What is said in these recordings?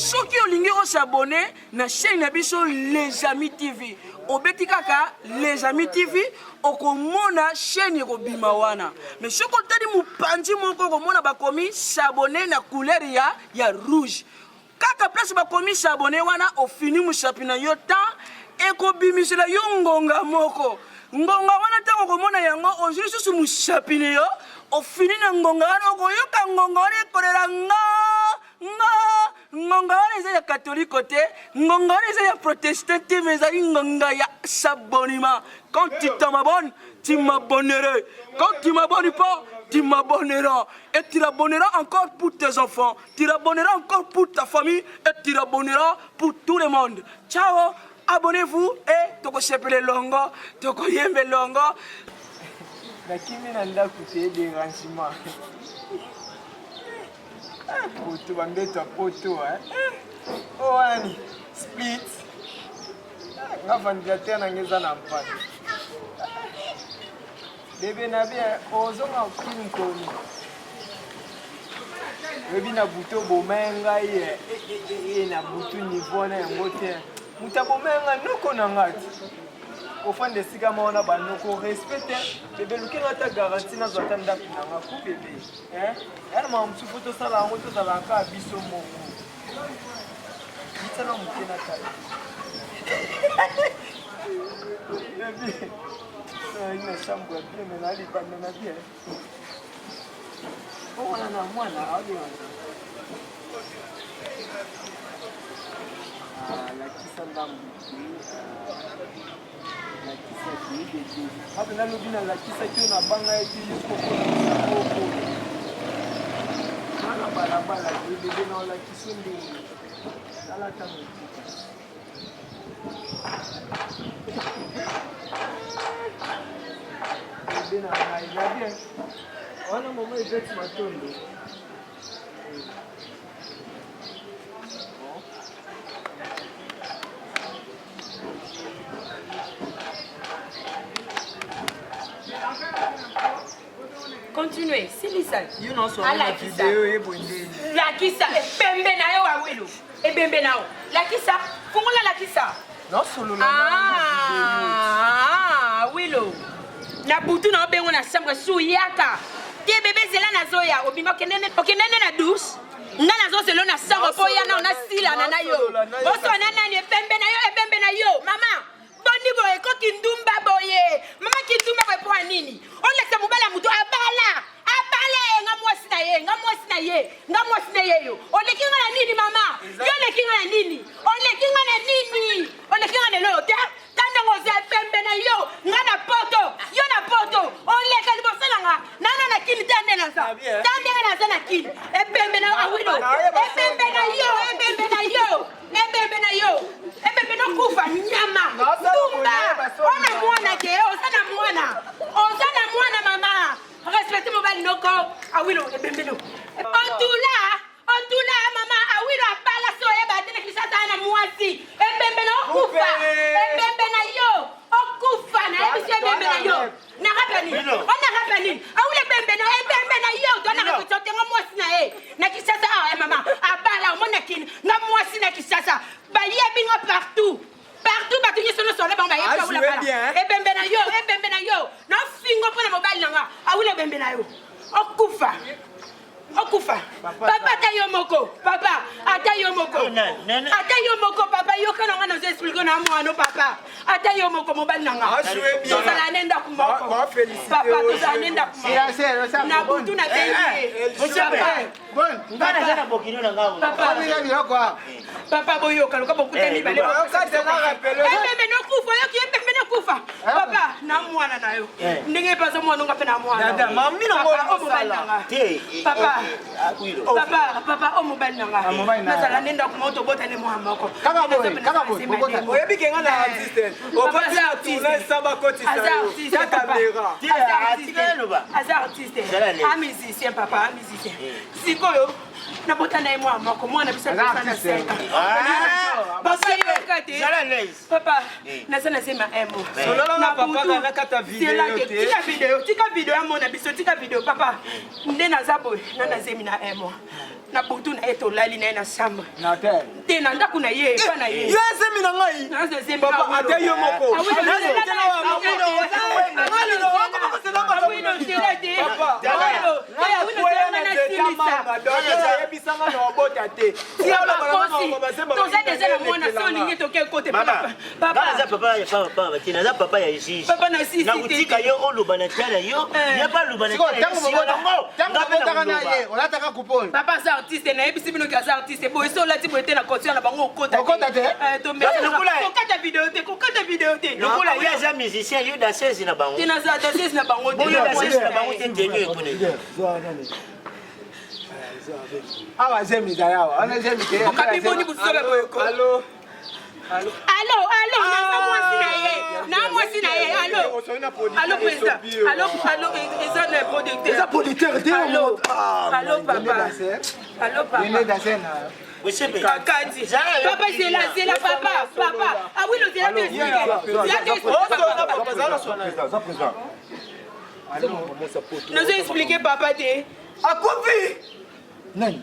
Soki olingi o s'abonner na chaîne na biso Les Amis TV, obeti kaka Les Amis TV, okomona chaîne ekobima wana. Mais soki otali mopanzi moko okomona bakomi s'abonner na couleur ya ya rouge. Kaka place bakomi s'abonner wana ofini mosapi na yo temps ekobimisela yo ngonga moko. Ngonga wana ntango okomona yango ozwi lisusu mosapi na yo ofini na ngonga wana okoyoka ngonga wana ekolela nga nga ngonga wana eza ya katoliko te ngonga wana eza ya protestant te mais ezali ngonga ya s'abonnement quand tu t'en abonnes tu m'abonnerais quand tu m'abonnes pas tu m'abonneras et tu l'abonneras encore pour tes enfants tu l'abonneras encore pour ta famille et tu l'abonneras pour tout le monde ciao abonnez-vous et tokosepela elongo tokoyemba elongo nakimi na ndako te derangement Ah, poto bambeto ya poto eh. oyo wana ni split ah, nga ventilateur na nga eza na mpani bebe na bien ozonga kini komi oyebi na butu oboma ye ngai eh, eh, eh, na butu niveau wana yango te moto aboma ye ngai noko na ngai ti ofanda esika moko na banoko respect te bebe lukenga ata garantie nazwa ata ndako na nga ku bebe Eh, yana makambo mosusu fo tosala yango tozalaka kaka biso moko. Mitana moke na tala. Baby, nazalaki na chambre ya bien, mais na libanda na bien. Wana na mwana aobenga. Ah, lakisa ndambo. Lakisaki ye bebe. Ape nalobi nalakisaki yo nabanga ye ti jusqu'au kona mosakoko. Nana balabala ye bebe na olakisi ndenge. Tala ntango etika. Bebe na ngai na bien. Wana mama Ivete Matondo. Continuez, silisa. Yo na so na video ye bondeni. Lakisa ebembe na yo awilo. Ebembe na yo. Lakisa, fungola lakisa. Na solo na Ah, awilo. Na butu na obengo na chambre su yaka. Te bebe zela nazoya obima okende okende na douche. nga nazozelo na sango mpo ya nao nasilana na yo osona nani ebembe na yo ebembe na yo mama boni boye ko kindumba boye mama kindumba boye mpo ya nini olekisa mobali ya moto abala abala ye nga mwasi na ye nga mwasi na ye nga mwasi na ye yo oleki nga na nini mama yo oleki nga na nini oleki nga na nini oleki nga na eloko te ta ndenge oza pembe na yo nga na poto yo na poto oleka liboso na nga nana na kini ta nde naza ta ndenge naza na kini ebembe na awilo ebembe na yo ebembe na yo ebembe na yo ebembe nokufa nyama ndumba ona mwana ke oza na mwana oza na mwana mama respecte mobali noko awilo ebembe no otula Otuna mama awilo abala so oyeba te na kinshasa na mwasi ebembe na okufa ebembe na yo okufa nayebisi ebembe na yo narapa nini onarapa nini awilo ebembe na ebembe na yo to narapa te nga mwasi na ye na kinshasa awa eh, mama abala omona kini nga mwasi na kinshasa bayebi nga partout partout bato nyonso nyonso wana bango bayebi awilo abala ebembe na yo ebembe na yo nafingo mpo na mobali na nga awilo ebembe na yo okufa okufa papa ata yo moko papa ata yo moko ata yo moko papa yoka na nga nazo explike na mwano papa ata yo moko mobali na nga tozala ne ndako moko papa tozala ne ndako moko na butu na bengi papa boyoka loka bokuta mibale ebembe nokufa oyoki ebembe nokufa papa na mwana na yo eh. ndenge epe aza mwana nga mpe na mwana mobali na nga papa papa papa o mobali na nga ah, nazala nde ndako moko tobotani mwa moko oyebi ke nga na artiste okoti na tourne sa bakotisa yo kamera aza artiste a musicien papa a musicien sikoyo. Nabota na ye mwana moko, mwana biso Aza aza na artiste, 5 ans. Papa yoka te. Zala à l'aise. Papa, naza na zema un mois. Solola na papa butu, kaka kata video zela te. te. Tika video, tika video ya mona biso, tika video papa. Nde naza boye, na na zemi na un mois. Na butu na ye tolali na ye na chambre. Na hotel. Te na ndako na ye, epa na ye. Yo ezemi na ngai. Naza zemi Papa, na ata yo moko. Ah oui, Naza zela zela wa mama. Ah oui, non, zela te. Papa, Ah oui, non, ah oui, non, zela nga nasilisa. ayebisanga na obota te. Bakosi, toza deja na mwana so olingi toke kote Mama, papa nga naza papa ya papa papa te, naza papa ya juge. Papa na sisi te. Nakotika yo oloba na tala yo, Eh. ye mpe aloba na Sikoyo, tala yo. ntango Sima nango, ntango nga mpe bobotaka na nakoloba. ye olataka coupe oyo papa aza artiste nayebisi bino ke aza artiste boye so olati boye te na concert na bango okota Okota te? Eh, tombe- Lokola- kokata video te kokata video te Lokola ye aza musicien, yo danseuse na bango. te naza danseuse na bango te Boyo danseuse na bango te ndenge ekone. Awa zemi ezali awa wana zemi te. Okabi boni busobe boye ko Allo. Alo, alo, naza mwasi na ye, na mwasi na ye, alo. Alo président, alo, alo, eza na producteur. Eza producteur te. Alo, alo papa, alo Nene papa. danser na Bosepe. Kakadi. Zala yo Papa zela, zela papa, papa. Ah oui, le zela te expliquer. Zela te expliquer papa. Aza président. Nazo expliquer papa te. Akufi. nani?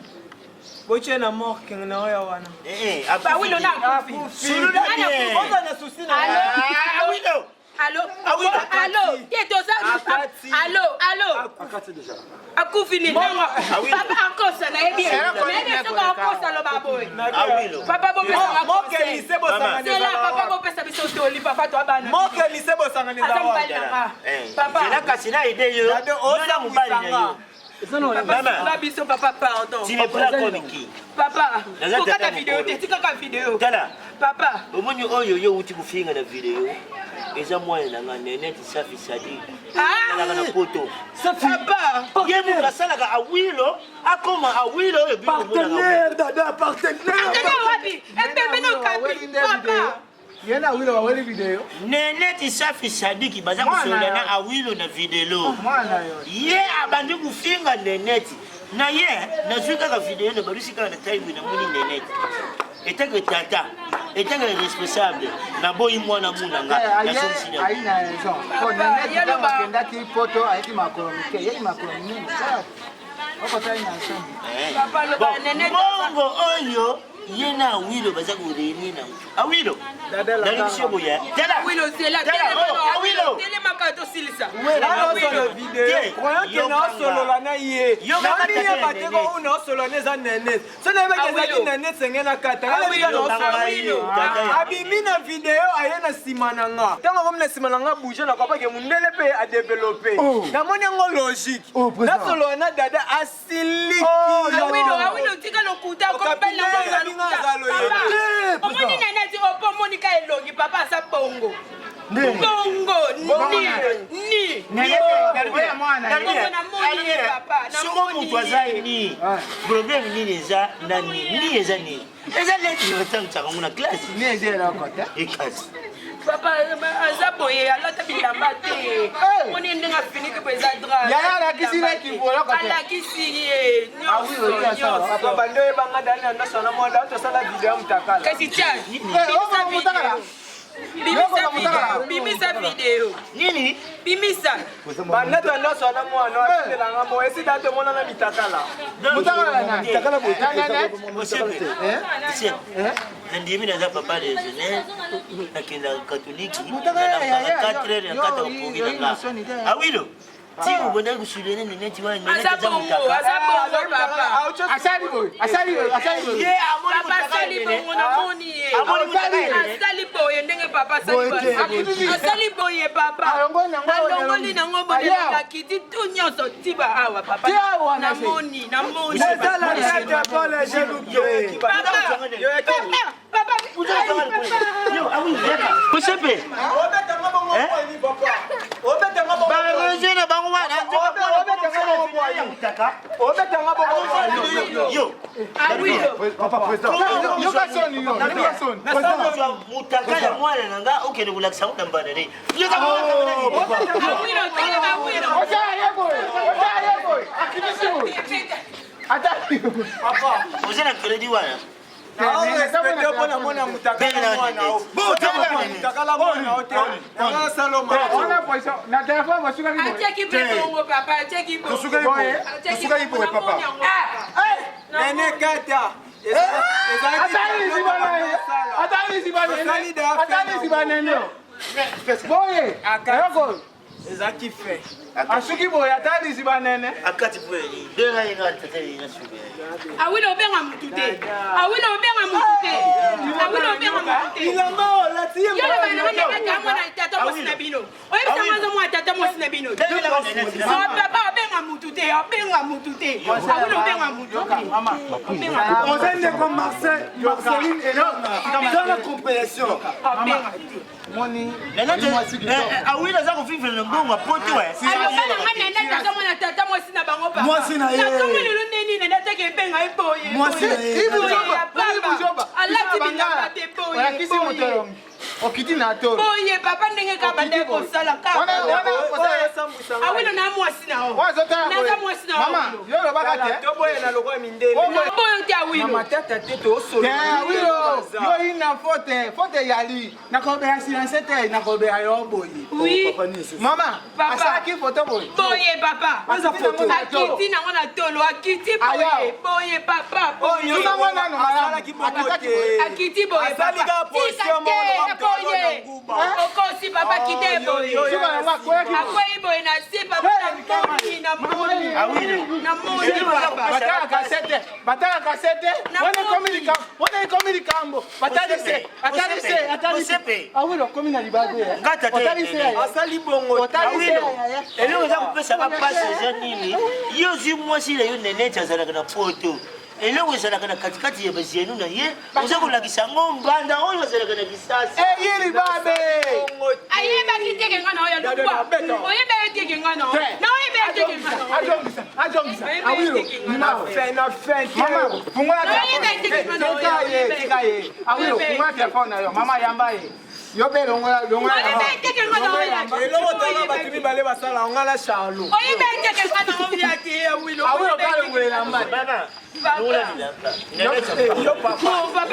Botie na morgue na oyo wana. Eh, eh, Bah oui, akufi. le na akufi. Solola bien. Oza na souci na Allo. Ah, oui, non. Allo, Ah oui, allo, te toza Akati. allo, allo. Akati déjà. Akufi ni ntango. Ah oui. Papa akosa nayebi ye. Era koni Nayebi soki na akosa loba boye. Ah oui, non. Papa bopesanga Moke conseil. lycée bosangani Zela ezala papa wapi? bopesa biso toli papa to abana. Moke lycée bosangani Aza ezala mobali wapi? na nga. Eh, Papa. zela kasi na aide yo. Dado, Yo na mobali na yo. Papa Mama. sunga biso papa pardon. Tu me prends comme qui? Papa, Naza kokata tata video te, mokolo. tikaka video. Tala. Papa, Omoni oyo yo outi kofinga na video eza mwana na nga Nenete Safi Sadi. Ah! Alaka na poto. papa. Ye moto asalaka awilo akoma awilo oyo bino bomonaka. Partenaire, dada, partenaire. Akende wapi? Epembe na okapi. Papa. Ye na wilo baweli video. Nenete Safi Sadiki baza Mwana kosolola yo. na awilo na video. Mwana yo. Ye abandi kofinga Nenete na ye nazwi kaka video na balusi kaka na taibu namoni Nenete etake tata etake responsable naboyi mwana mu na nga nazongisi na Ayi na raison. Po nene ntango akendaki poto ayeki makolo mike, yeki makolo minene. Okota ayi na raison. Eh. Papa, loba Bon, Nenete mbongo oyo ye na awilo baza koreunir na awilo Dada la nalobisi yo boye tala Awilo zela, Tala, telema oh, na awilo Telemaka tosilisa. Naosolola video Te, croyant ke yokanga. naosolola na ye Yokanga naomiyeba tata te ya ko Nene. oyo naosolola na eza nene so nayebaki ezalaki Awilo. nene senge na kata nga Awilo, nayebika naosolola Awilo. Tata ya abimi na video aye na nsima na nga ntango akomi na nsima na nga bouge na kwapake mondele mpe adeveloppe namoni yango logique Oh, président. nasolola na dada asiliki Awilo, awilo tika lokuta Okapi okobela nde ezali nga azalo ye. Papa, omoni nene ti opo omonika elongi papa aza bongo. Bongo ni ni. Nene oya mwana ye. Bongo namoni ye papa, soko namoni moto aza ye. ni problème nini eza na nini nini eza nini eza leti batangisaka ngo na classe Ni eza eloko te. ekasi Papa aza boye alata bilamba te. Omoni ndenge afiniki boye eza drap. Yaya alakisi leki eloko te. Alakisi ye Ah oui, nyonso oui, ça va. nyonso. papa bande oyebanga dani na nyonso na mwana tosala video ya mutakala Kasi tia. Eh, oyo mutakala. Bimisa video. Bimisa video. nini Bimisa. banda nyonso na mwana atindelanga mo esi da tomonana mitakala Mutakala na nani? Mutakala boye te, Na nene? Bosepe. Eh? Bosepe. Eh? nandimi naza papa légionnaire nakendaka katoliki Mutakala ya- ya- ya- 4 heures ya yo- kata yo- kopongi yo- na nga soni te. awilo ti obandaki kosulene neneti wana neneti Aza aza bongo, motaka aza bongo papa. Asali boye, asali boye, asali boye. ye amoni Papa motaka asali ya Nene. bongo namoni ye. Amoni motaka ya Nene. Asali boye ndenge papa asali Boye te, boye. boye te. Asali boye papa. Alongoli nango awa, Alongoli nango boye Aya. akiti tu nyonso tiba awa papa. Ti awa na se. Namoni, namoni. eza la tete pole jeluke Papa, papa, papa. Yo, awilo yaka bosepe obetanga bongo mwani papa obetanga bongo bareje na bango wana obetanga bongo mwani motaka obetanga bongo mwani yo Awilo. Papa président. Yoka soni yo, yoka soni. ozwa motaka ya mwana na nga okende kolakisa ngo na mbanda te Awilo, telema awilo. Osala ye boye, osala ye boye. Akitisi boye. Ata. Papa. Oza na crédit wana. Respecte mpo na mona mutakala mwana o. Mutakala mwana o te. Nanga saloma. Wana position na telefone bosukaki boye. Atiaki mpe bongo papa, atiaki bongo. Tosukaki boye. Tosukaki boye papa. Nene kata. Ata liziba nene. Boye. Eloko. Ezalaki fe. Asuki boye ata liziba nene. Akati boye benga ye nga tata ye nga suki. Awilo obenga mutu te. Awilo obenga mutu te. Awilo obenga mutu te. Bilamba olati ye. Yo loba na ngai tata mwana tata mwasi na bino. Oyebisa ngai aza mwana tata mwasi na bino. Papa obenga mutu te, obenga mutu te. Awilo obenga mutu te. Oza ndeko Marcel, Marceline Elona. Dans la compréhension. Obenga te. Moni. Awilo aza kovivre na mbongo ya poto. Aloba na ngai nene tata mwana tata mwasi na bango papa. Mwasi na ye. Nakomi lelo ndeni nene ataki ebenga ye boye. Mwasi na ye. Alati bilamba te boye. Olakisi moto elongi. Okiti na tolo. Boye papa ndenge kaka bandaki kosala kaka. Awilo na mwasi na yo. Naza mwasi na yo. Mama, yo olobaka te. Toboye na lokwa mindele. Boyo te Awilo. Na matata te tosolo. Awilo, yo ina faute, faute eyali. Nakobela silence te, nakobela yo boye. Oui. Mama, asalaki photo boye. Boye papa. Akiti nango na tolo, akiti boye. Boye papa. Boye. Akiti boye papa. Tika te, boye. Okosi papa kite boye. Akwei boye na se papa na moni na moni. Na moni papa. Batalaka sete, batalaka sete. Wana ekomi likambo. Batali se, atali se, atali se. Awilo okomi na libabe. Otali se. Asali bongo. Otali se. Eloko eza kopesaka mpasi eza nini? Yo ozwi mwasi na yo neneti azalaka na poto. Eloko ezalaka na katikati ya bazenu na ye, oza kolakisa yango mbanda oyo azalaka na kisasa. Eyi libabe. Ayebaki teke nga na oyo lokwa. Oyeba ye teke nga na oyo. Na oyeba ye teke nga na oyo. Azongisa, azongisa. Awilo, na fin, na fin. Mama, fungola telefone. Tika ye, tika ye. Awilo, fungola telefone na yo. Mama yamba ye. Yo mpe longola longola. Oyeba ye teke nga na oyo. Eloko tala bato mibale basala nga na Charlot. Oyeba ye teke nga na oyo te Awilo. Awilo kalongolela mbali. Longola bilamba. Yo papa.